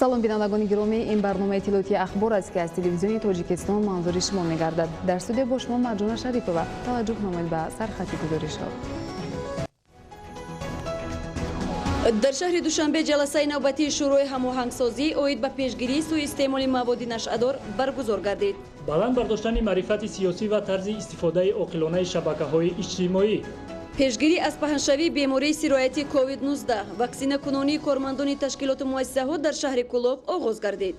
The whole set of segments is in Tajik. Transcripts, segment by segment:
Салом, бинандагони гиромӣ. Ин барномаи иттилоотии «Ахбор» аст, ки аз Телевизиони Тоҷикистон манзури шумо мегардад. Дар студия бо шумо Марҷона Шарипова. Таваҷҷӯҳ намоед ба сархати гузоришҳо. Дар шаҳри Душанбе ҷаласаи навбатии Шӯрои ҳамоҳангсозӣ оид ба пешгирии сӯистеъмоли маводи нашъадор баргузор гардид. Баланд бардоштани маърифати сиёсӣ ва тарзи истифодаи оқилонаи шабакаҳои иҷтимоӣ. Пешгирӣ аз паҳншавии бемории сирояти COVID-19, ваксинакунонии кормандони ташкилоту муассисаҳо дар шаҳри Кӯлоб оғоз гардид.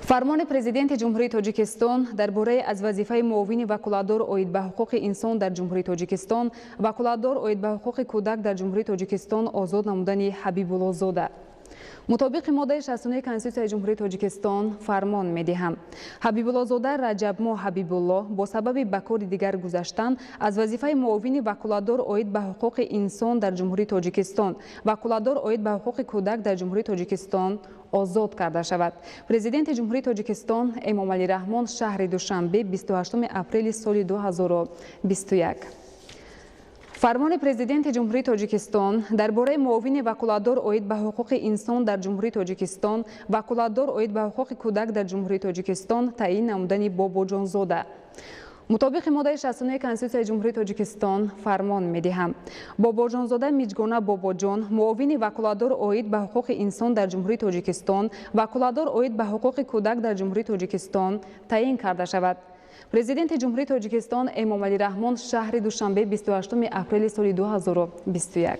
Фармони Президенти Ҷумҳурии Тоҷикистон дар бораи аз вазифаи муовини ваколатдор оид ба ҳуқуқи инсон дар Ҷумҳурии Тоҷикистон, ваколатдор оид ба ҳуқуқи кӯдак дар Ҷумҳурии Тоҷикистон озод намудани Ҳабибуллозода. Мутобиқи моддаи 69 Конститутсияи Ҷумҳурии Тоҷикистон фармон медиҳам: Ҳабибуллозода Раҷабмо Ҳабибулло бо сабаби ба кори дигар гузаштан аз вазифаи муовини ваколатдор оид ба ҳуқуқи инсон дар Ҷумҳурии Тоҷикистон, ваколатдор оид ба ҳуқуқи кӯдак дар Ҷумҳурии Тоҷикистон озод карда шавад. Президенти Ҷумҳурии Тоҷикистон Эмомалӣ Раҳмон, шаҳри Душанбе, 28 апрели соли 2021. Фармони Президенти Ҷумҳурии Тоҷикистон дар бораи муовини ваколатдор оид ба ҳуқуқи инсон дар Ҷумҳурии Тоҷикистон, ваколатдор оид ба ҳуқуқи кӯдак дар Ҷумҳурии Тоҷикистон таъин намудани Бобоҷонзода. Мутобиқи моддаи 69 Конститутсияи Ҷумҳурии Тоҷикистон фармон медиҳам: Бобоҷонзода Миҷгона Бобоҷон муовини ваколатдор оид ба ҳуқуқи инсон дар Ҷумҳурии Тоҷикистон, ваколатдор оид ба ҳуқуқи кӯдак дар Ҷумҳурии Тоҷикистон таъин карда шавад. Президенти Ҷумҳурии Тоҷикистон Эмомалӣ Раҳмон, шаҳри Душанбе, 28 апрели соли 2021.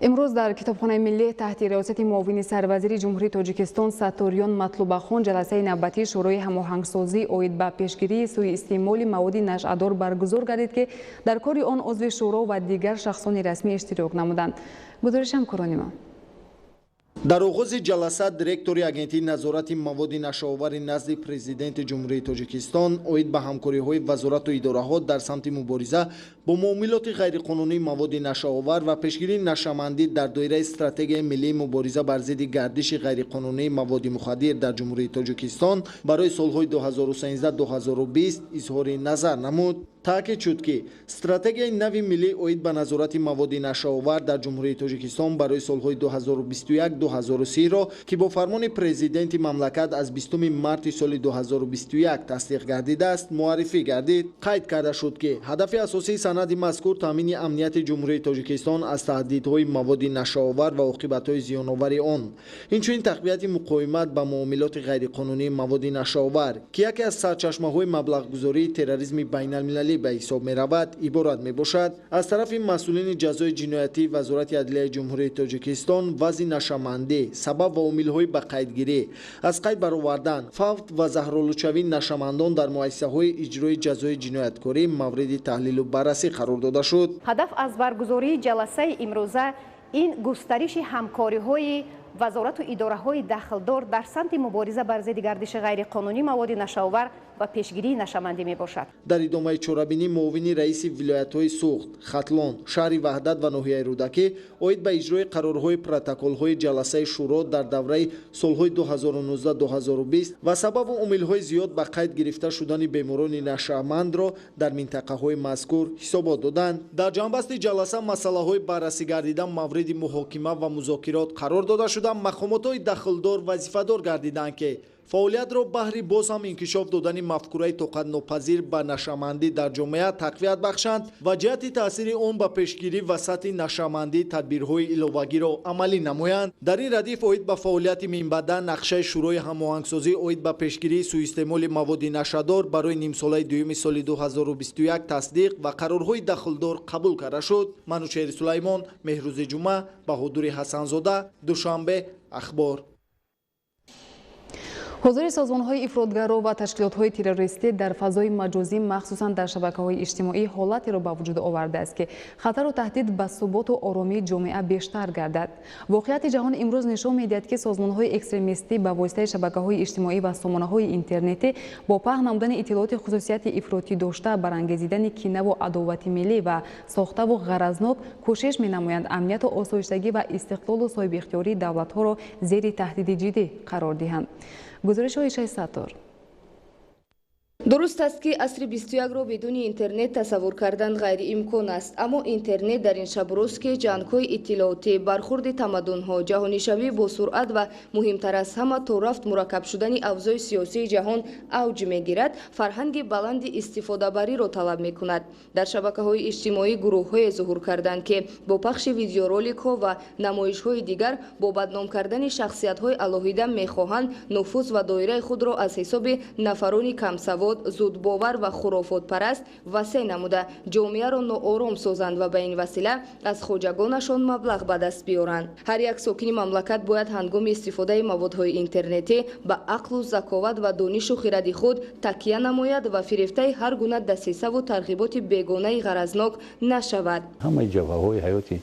Имрӯз дар Китобхонаи миллӣ таҳти риёсати муовини сарвазири Ҷумҳурии Тоҷикистон Сатториён Матлубахон ҷаласаи навбатии Шӯрои ҳамоҳангсозӣ оид ба пешгирии сӯистеъмоли маводи нашъадор баргузор гардид, ки дар кори он узви шӯро ва дигар шахсони расмӣ иштирок намуданд. Гузориши ҳамкорони мо. Дар оғози ҷаласа директори Агентии назорати маводи нашъаовари назди Президенти Ҷумҳурии Тоҷикистон оид ба ҳамкориҳои вазорату идораҳо дар самти мубориза бо муомилоти ғайриқонунии маводи нашъаовар ва пешгирии нашъамандӣ дар доираи Стратегияи миллии мубориза бар зидди гардиши ғайриқонунии маводи мухаддир дар Ҷумҳурии Тоҷикистон барои солҳои 2013-2020 изҳори назар намуд. Таъкид шуд, ки Стратегияи нави миллӣ оид ба назорати маводи нашъаовар дар Ҷумҳурии Тоҷикистон барои солҳои 2021-2030-ро, ки бо фармони Президенти мамлакат аз 20 марти соли 2021 тасдиқ гардидааст, муаррифӣ гардид. Қайд карда шуд, ки ҳадафи асосии санади мазкур таъмини амнияти Ҷумҳурии Тоҷикистон аз таҳдидҳои маводи нашъаовар ва оқибатҳои зиёновари он, инчунин тақвияти муқовимат ба муомилоти ғайриқонунии маводи нашъаовар, ки яке аз сарчашмаҳои маблағгузории терроризми байналмилалӣ ба ҳисоб меравад, иборат мебошад. Аз тарафи масъулини ҷазои ҷиноятӣ Вазорати адлияи Ҷумҳурии Тоҷикистон вазъи нашъамандӣ, сабаб ва омилҳои ба қайдгирӣ, аз қайд баровардан, фавт ва заҳролудшавии нашъамандон дар муассисаҳои иҷрои ҷазои ҷинояткорӣ мавриди таҳлилу баррасӣ қарор дода шуд. Ҳадаф аз баргузории ҷаласаи имрӯза ин густариши ҳамкориҳои вазорату идораҳои дахлдор дар самти мубориза бар зидди гардиши ғайриқонунии маводи нашъаовар ва пешгирии нашъамандӣ мебошад. Дар идомаи чорабинӣ муовини раиси вилоятҳои Суғд, Хатлон, шаҳри Ваҳдат ва ноҳияи Рӯдакӣ оид ба иҷрои қарорҳои протоколҳои ҷаласаи шӯро дар давраи солҳои 2019-2020 ва сабабу омилҳои зиёд ба қайд гирифта шудани беморони нашъамандро дар минтақаҳои мазкур ҳисобот доданд. Дар ҷамъбасти ҷаласа масъалаҳои баррасӣ гардида мавриди муҳокима ва музокирот қарор дода шуда, мақомотҳои дахлдор вазифадор гардиданд, ки фаъолиятро баҳри боз ҳам инкишоф додани мафкураи тоқатнопазир ба нашъамандӣ дар ҷомеа тақвият бахшанд ва ҷиҳати таъсири он ба пешгирӣ ва сатҳи нашъамандӣ тадбирҳои иловагиро амалӣ намоянд. Дар ин радиф оид ба фаъолияти минбаъда нақшаи Шӯрои ҳамоҳангсозӣ оид ба пешгирии сӯистеъмоли маводи нашъадор барои нимсолаи дуюми соли 2021 тасдиқ ва қарорҳои дахлдор қабул карда шуд. Манучеҳри Сулаймон, Меҳрӯзи Ҷумъа, Баҳодури Ҳасанзода, Душанбе, Ахбор. Ҳузури созмонҳои ифротгаро ва ташкилотҳои террористӣ дар фазои маҷозӣ, махсусан дар шабакаҳои иҷтимоӣ, ҳолатеро ба вуҷуд овардааст, ки хатару таҳдид ба суботу оромии ҷомеа бештар гардад. Воқеияти ҷаҳон имрӯз нишон медиҳад, ки созмонҳои экстремистӣ ба воситаи шабакаҳои иҷтимоӣ ва сомонаҳои интернетӣ бо паҳн намудани иттилооти хусусияти ифротӣ дошта, барангезидани кинаву адовати миллӣ ва сохтаву ғаразнок кӯшиш менамоянд амнияту осоиштагӣ ва истиқлолу соҳибихтиёрии давлатҳоро зери таҳдиди ҷиддӣ қарор диҳанд. Гузориши Оишаи Саттор. Дуруст аст, ки асри 21-ро бидуни интернет тасаввур кардан ғайриимкон аст, аммо интернет дар ин шабрӯз, ки ҷангҳои иттилоотӣ, бархурди тамаддунҳо, ҷаҳонишавӣ бо суръат ва муҳимтар аз ҳама то рафт мураккаб шудани авзои сиёсии ҷаҳон авҷ мегирад, фарҳанги баланди истифодабариро талаб мекунад. Дар шабакаҳои иҷтимоӣ гурӯҳҳое зуҳур карданд, ки бо пахши видеороликҳо ва намоишҳои дигар, бо бадном кардани шахсиятҳои алоҳида мехоҳанд нуфуз ва доираи худро аз ҳисоби нафарони камсавод, зудбовар ва хурофотпараст васеъ намуда, ҷомеаро ноором созанд ва ба ин васила аз хоҷагонашон маблағ ба даст биёранд. Ҳар як сокини мамлакат бояд ҳангоми истифодаи маводҳои интернетӣ ба ақлу заковат ва донишу хиради худ такя намояд ва фирефтаи ҳар гуна дасисаву тарғиботи бегонаи ғаразнок нашавад. Ҳамаи ҷабҳаҳои ҳаёти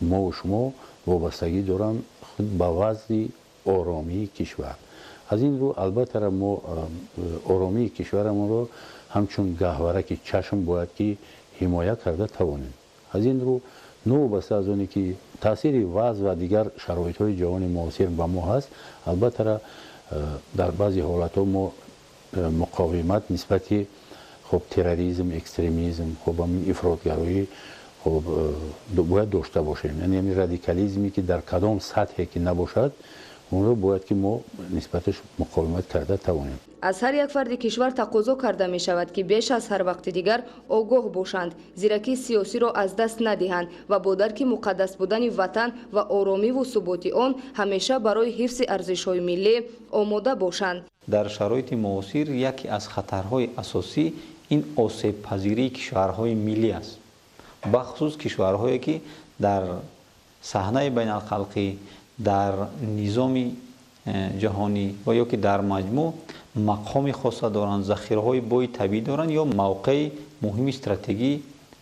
мову шумо вобастагӣ доранд худ ба вазъи оромии кишвар. Аз ин рӯ, албатта, мо оромии кишварамонро ҳамчун гаҳвараки чашм бояд ки ҳимоя карда тавонем. Аз ин рӯ, новобаста аз оне ки таъсири вазъ ва дигар шароитҳои ҷаҳони муосир ба мо ҳаст, албатта, дар баъзе ҳолатҳо мо муқовимат нисбати, хоб, терроризм, экстремизм, хоб, ҳамин ифротгароӣ, хоб, бояд дошта бошем. Яъне ҳамин радикализме, ки дар кадом сатҳе ки набошад, онро бояд ки мо нисбаташ муқовимат карда тавонем. Аз ҳар як фарди кишвар тақозо карда мешавад, ки беш аз ҳар вақти дигар огоҳ бошанд, зиракии сиёсиро аз даст надиҳанд ва бо дарки муқаддас будани ватан ва оромиву суботи он ҳамеша барои ҳифзи арзишҳои миллӣ омода бошанд. Дар шароити муосир яке аз хатарҳои асосӣ ин осебпазирии кишварҳои миллӣ аст, бахусус кишварҳое, ки дар саҳнаи байналхалқӣ, дар низоми ҷаҳонӣ ва ё ки дар маҷмӯъ мақоми хоса доранд, захираҳои бои табиӣ доранд ё мавқеи муҳими стратегӣ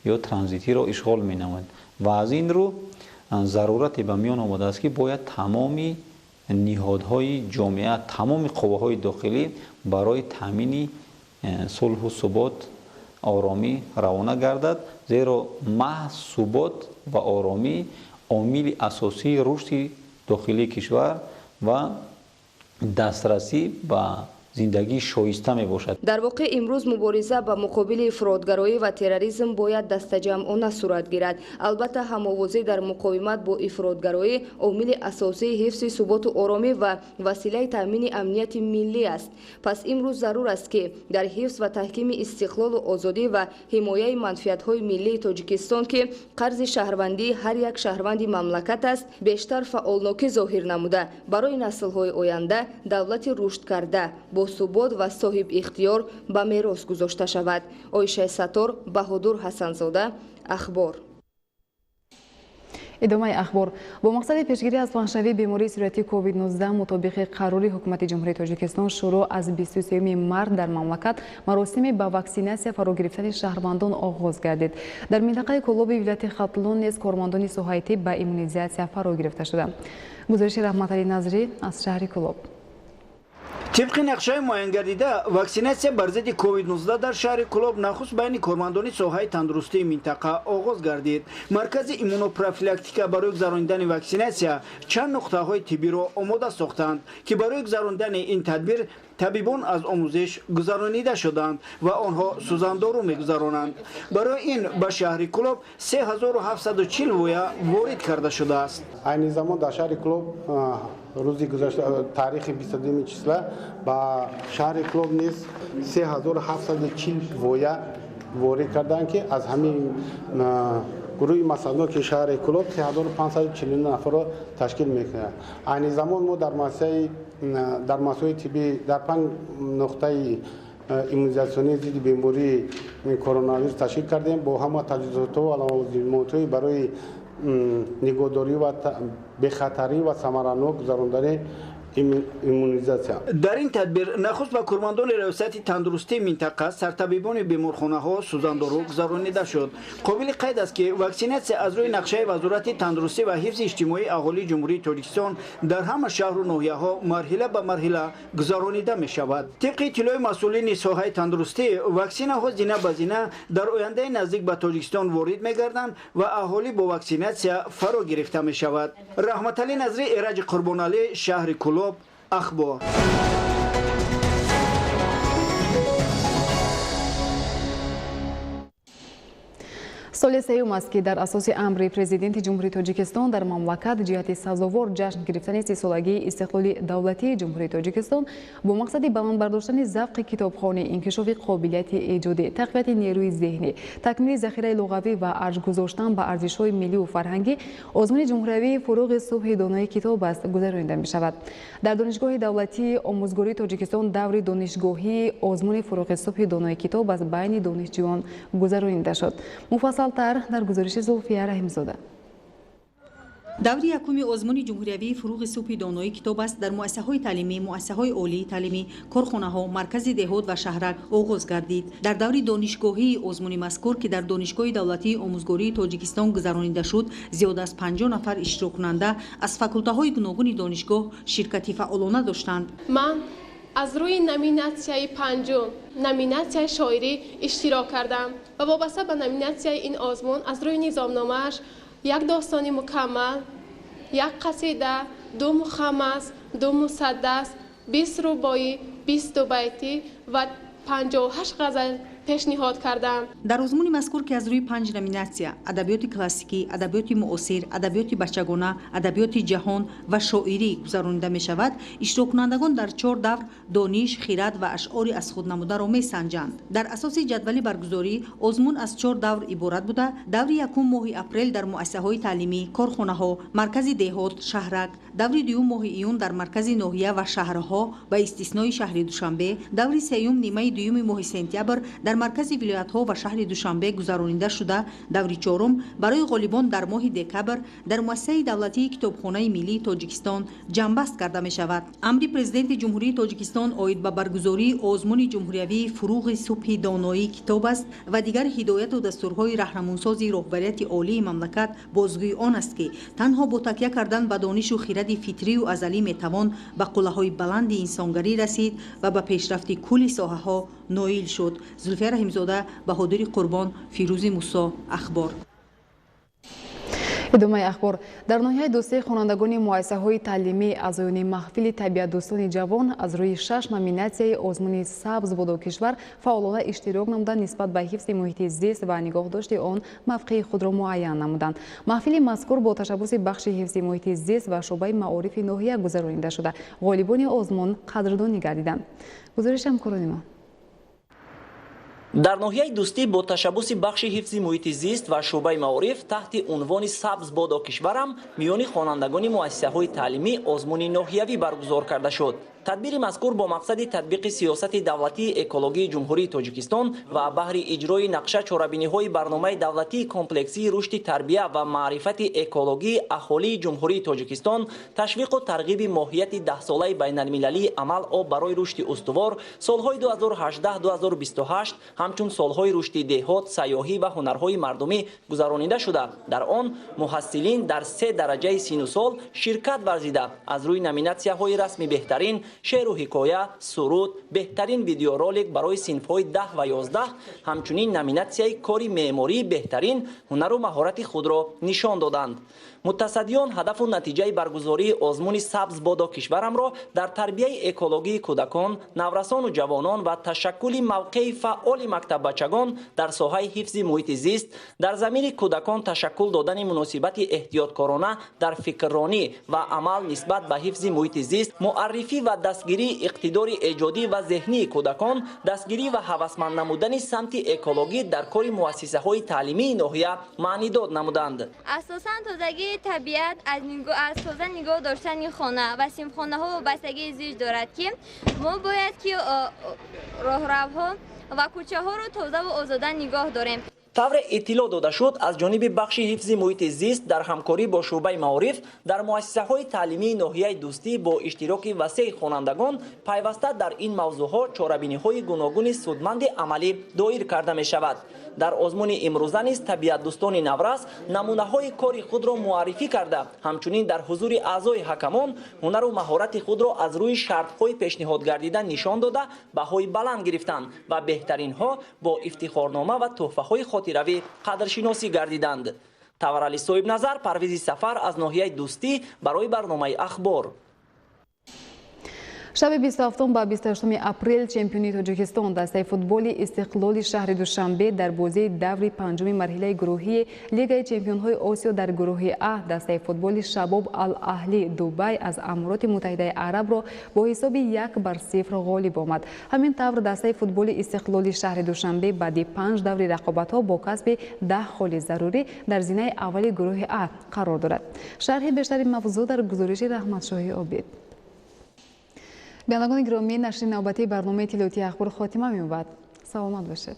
ё транзитиро ишғол менамоянд. Ва аз ин рӯ зарурате ба миён омадааст, ки бояд тамоми ниҳодҳои ҷомеа, тамоми қувваҳои дохилӣ барои таъмини сулҳу субот, оромӣ равона гардад, зеро маҳз субот ва оромӣ омили асосии рушди дохилии кишвар ва дастрасӣ ба зиндагии шоиста мебошад. Дар воқеъ, имрӯз мубориза ба муқобили ифротгароӣ ва терроризм бояд дастаҷамъона сурат гирад. Албатта, ҳамовозӣ дар муқовимат бо ифротгароӣ омили асосии ҳифзи суботу оромӣ ва василаи таъмини амнияти миллӣ аст. Пас имрӯз зарур аст, ки дар ҳифз ва таҳкими истиқлолу озодӣ ва ҳимояи манфиатҳои миллии Тоҷикистон, ки қарзи шаҳрвандии ҳар як шаҳрванди мамлакат аст, бештар фаъолнокӣ зоҳир намуда, барои наслҳои оянда давлати рушдкарда, босубот ва соҳибихтиёр ба мерос гузошта шавад. Оишаи Саттор, Баҳодур Ҳасанзода, Ахбор. Идомаи ахбор. Бо мақсади пешгирӣ аз паҳншавии бемории сироятии COVID-19, мутобиқи қарори Ҳукумати Ҷумҳурии Тоҷикистон, шурӯъ аз 23 март дар мамлакат маросими ба ваксинатсия фаро гирифтани шаҳрвандон оғоз гардид. Дар минтақаи Кӯлоби вилояти Хатлон низ кормандони соҳаи тиб ба иммунизатсия фаро гирифта шуданд. Гузориши Раҳматалӣ Назрӣ аз шаҳри Кӯлоб. Тибқи нақшаи муайянгардида, ваксинатсия бар зидди COVID-19 дар шаҳри Кӯлоб нахуст байни кормандони соҳаи тандурустии минтақа оғоз гардид. Маркази иммунопрофилактика барои гузаронидани ваксинатсия чанд нуқтаҳои тиббиро омода сохтанд, ки барои гузаронидани ин тадбир табибон аз омӯзиш гузаронида шуданд ва онҳо сӯзандору мегузаронанд. Барои ин ба шаҳри Кӯлоб 3740 воя ворид карда шудааст. Айни замон дар шаҳри Кӯлоб рӯзи гузашта, таърихи 22 числа, ба шаҳри Кӯлоб низ 3740 воя ворид карданд, ки аз ҳамин гурӯҳи масъалноки шаҳри Кӯлоб 3549 нафарро ташкил мекунад. Айни замон мо дар муассисаҳои тиббӣ дар панҷ нуқтаи иммунизатсионии зидди бемории коронавирус ташкил кардем, бо ҳама таҷҳизотҳо ва лавозимотҳои барои нигоҳдорӣ ва бехатарӣ ва самаранок гузарондани иммунизатсия. Дар ин тадбир нахуст ба кормандони раёсати тандурустии минтақа, сартабибони беморхонаҳо сӯзандору гузаронида шуд. Қобили қайд аст, ки ваксинатсия аз рӯи нақшаи Вазорати тандурустӣ ва ҳифзи иҷтимоии аҳолии Ҷумҳурии Тоҷикистон дар ҳама шаҳру ноҳияҳо марҳила ба марҳила гузаронида мешавад. Тибқи иттилои масъулини соҳаи тандурустӣ, ваксинаҳо зина ба зина дар ояндаи наздик ба Тоҷикистон ворид мегарданд ва аҳолӣ бо ваксинатсия фаро гирифта мешавад. Раҳматалӣ Назрӣ, Эраҷи Қурбоналӣ, шаҳри Кӯлоб, Ахбор. Соли сеюм аст, ки дар асоси амри Президенти Ҷумҳурии Тоҷикистон дар мамлакат ҷиҳати сазовор ҷашн гирифтани 30-солагии истиқлоли давлатии Ҷумҳурии Тоҷикистон бо мақсади баланд бардоштани завқи китобхонӣ, инкишофи қобилияти эҷодӣ, тақвияти нерӯи зеҳнӣ, такмили захираи луғавӣ ва арҷ гузоштан ба арзишҳои миллию фарҳангӣ озмуни ҷумҳуриявии «Фуруғи субҳи донои китоб аст» гузаронида мешавад. Дар Донишгоҳи давлатии омӯзгории Тоҷикистон даври донишгоҳии озмуни «Фуруғи субҳи донои китоб аст» байни донишҷӯён гузаронида шуд. Муфассалтар дар гузориши Зулфия Раҳимзода. Даври якуми озмуни ҷумҳуриявии «Фуруғи субҳи донои китоб аст» дар муассисаҳои таълимӣ, муассисаҳои олии таълимӣ, корхонаҳо, маркази деҳот ва шаҳрак оғоз гардид. Дар даври донишгоҳии озмуни мазкур, ки дар Донишгоҳи давлатии омӯзгории Тоҷикистон гузаронида шуд, зиёда аз 50 нафар иштироккунанда аз факултаҳои гуногуни донишгоҳ ширкати фаъолона доштанд. Ман аз рӯи номинатсияи панҷум, номинатсияи шоирӣ, иштирок кардам ва вобаста ба номинатсияи ин озмун аз рӯи низомномааш як достони мукаммал, як қасида, ду мухаммас, ду мусаддас, 20 рубоӣ, 20 байтӣ ва 58 ғазал пешниҳод кардам. Дар озмуни мазкур, ки аз рӯи панҷ номинатсия: адабиёти классикӣ, адабиёти муосир, адабиёти бачагона, адабиёти ҷаҳон ва шоирӣ, гузаронида мешавад, иштироккунандагон дар чор давр дониш, хирад ва ашъори аз худ намударо месанҷанд. Дар асоси ҷадвали баргузорӣ, озмун аз чор давр иборат буда, даври якум моҳи апрел дар муассисаҳои таълимӣ, корхонаҳо, маркази деҳот, шаҳрак, даври дуюм моҳи июн дар маркази ноҳия ва шаҳрҳо ба истиснои шаҳри Душанбе, даври сеюм нимаи дуюми моҳи сентябр дар маркази вилоятҳо ва шаҳри Душанбе гузаронида шуда, даври чорум барои ғолибон дар моҳи декабр дар муассисаи давлатии Китобхонаи миллии Тоҷикистон ҷамъбаст карда мешавад. Амри Президенти Ҷумҳурии Тоҷикистон оид ба баргузории озмуни ҷумҳуриявии «Фуруғи субҳи доноии китоб аст» ва дигар ҳидояту дастурҳои раҳнамунсози роҳбарияти олии мамлакат бозгӯи он аст, ки танҳо бо такя кардан ба донишу хиради фитрию азалӣ метавон ба қуллаҳои баланди инсонгарӣ расид ва ба пешрафти кулли соҳаҳо ноил шуд. Зулфия Раҳимзода, Баҳодури Қурбон, Фирӯзи Мусо, «Ахбор». Идомаи ахбор. Дар ноҳияи Дӯстии хонандагони муассисаҳои таълимӣ, аъзоёни маҳфили табиатдӯстони ҷавон аз рӯи шаш номинатсияи озмуни «Сабз бодо кишвар» фаъолона иштирок намуда, нисбат ба ҳифзи муҳити зист ва нигоҳдошти он мавқеи худро муайян намуданд. Маҳфили мазкур бо ташаббуси бахши ҳифзи муҳити зист ва шӯъбаи маорифи ноҳия гузаронида шуда, ғолибони озмун қадрдонӣ гардиданд. Гузориши ҳамкорони мо. Дар ноҳияи Дӯстӣ бо ташаббуси бахши ҳифзи муҳити зист ва шӯъбаи маориф таҳти унвони «Сабз бодо кишварам» миёни хонандагони муассисаҳои таълимӣ озмуни ноҳиявӣ баргузор карда шуд. Тадбири мазкур бо мақсади татбиқи сиёсати давлатии экологии Ҷумҳурии Тоҷикистон ва баҳри иҷрои нақша чорабиниҳои барномаи давлатии комплексии рушди тарбия ва маърифати экологии аҳолии Ҷумҳурии Тоҷикистон, ташвиқу тарғиби моҳияти даҳсолаи байналмилалии амал «Об барои рушди устувор», солҳои 2018-2028 ҳамчун солҳои рушди деҳот, сайёҳӣ ва ҳунарҳои мардумӣ гузаронида шуда, дар он муҳассилин дар се дараҷаи сину сол ширкат варзида, аз рӯи номинатсияҳои расми беҳтарин, шеъру ҳикоя, суруд, беҳтарин видеоролик барои синфҳои 10 ва 11, ҳамчунин номинатсияи кори меъмории беҳтарин ҳунару маҳорати худро нишон доданд. Мутасаддиён ҳадафу натиҷаи баргузории озмуни «Сабз бодо кишварамро» дар тарбияи экологии кӯдакон, наврасону ҷавонон ва ташаккули мавқеи фаъоли мактаббачагон дар соҳаи ҳифзи муҳити зист, дар замини кӯдакон ташаккул додани муносибати эҳтиёткорона дар фикрронӣ ва амал нисбат ба ҳифзи муҳити зист, муаррифӣ ва дастгирии иқтидори эҷодӣ ва зеҳнии кӯдакон, дастгирӣ ва ҳавасманд намудани самти экологӣ дар кори муассисаҳои таълимии ноҳия маънидод намуданд. Асосан тозагии табиат аз тоза нигоҳ доштани хона ва синфхонаҳо вобастагии зич дорад, ки мо бояд ки роҳравҳо ва кӯчаҳоро тозаву озода нигоҳ дорем. Тавре иттилоъ дода шуд, аз ҷониби бахши ҳифзи муҳити зист дар ҳамкорӣ бо шӯъбаи маориф дар муассисаҳои таълимии ноҳияи Дӯстӣ бо иштироки васеи хонандагон пайваста дар ин мавзӯъҳо чорабиниҳои гуногуни судманди амалӣ доир карда мешавад. Дар озмуни имрӯза низ табиатдӯстони наврас намунаҳои кори худро муаррифӣ карда, ҳамчунин дар ҳузури аъзои ҳакамон ҳунару маҳорати худро аз рӯи шартҳои пешниҳодгардида нишон дода, баҳои баланд гирифтанд ва беҳтаринҳо бо ифтихорнома ва тӯҳфаҳои хотиравӣ қадршиносӣ гардиданд. Таварали Соҳибназар, Парвизи Сафар аз ноҳияи Дӯстӣ барои барномаи «Ахбор». Шаби 27 ба 28 апрел чемпиони Тоҷикистон, дастаи футболи Истиқлоли шаҳри Душанбе, дар бозии даври панҷуми марҳилаи гурӯҳии Лигаи чемпионҳои Осиё дар гурӯҳи А дастаи футболи Шабоб Ал-Аҳли Дубай аз Амороти Муттаҳидаи Арабро бо ҳисоби 1-0 ғолиб омад. Ҳамин тавр, дастаи футболи Истиқлоли шаҳри Душанбе баъди панҷ даври рақобатҳо бо касби 10 холи зарурӣ дар зинаи аввали гурӯҳи А қарор дорад. Шарҳи бештари мавзӯъ дар гузориши Раҳматшоҳи Обид. Бинандагони гиромӣ, нашри навбатии барномаи иттилоотии Ахбор хотима меёбад. Саломат бошед.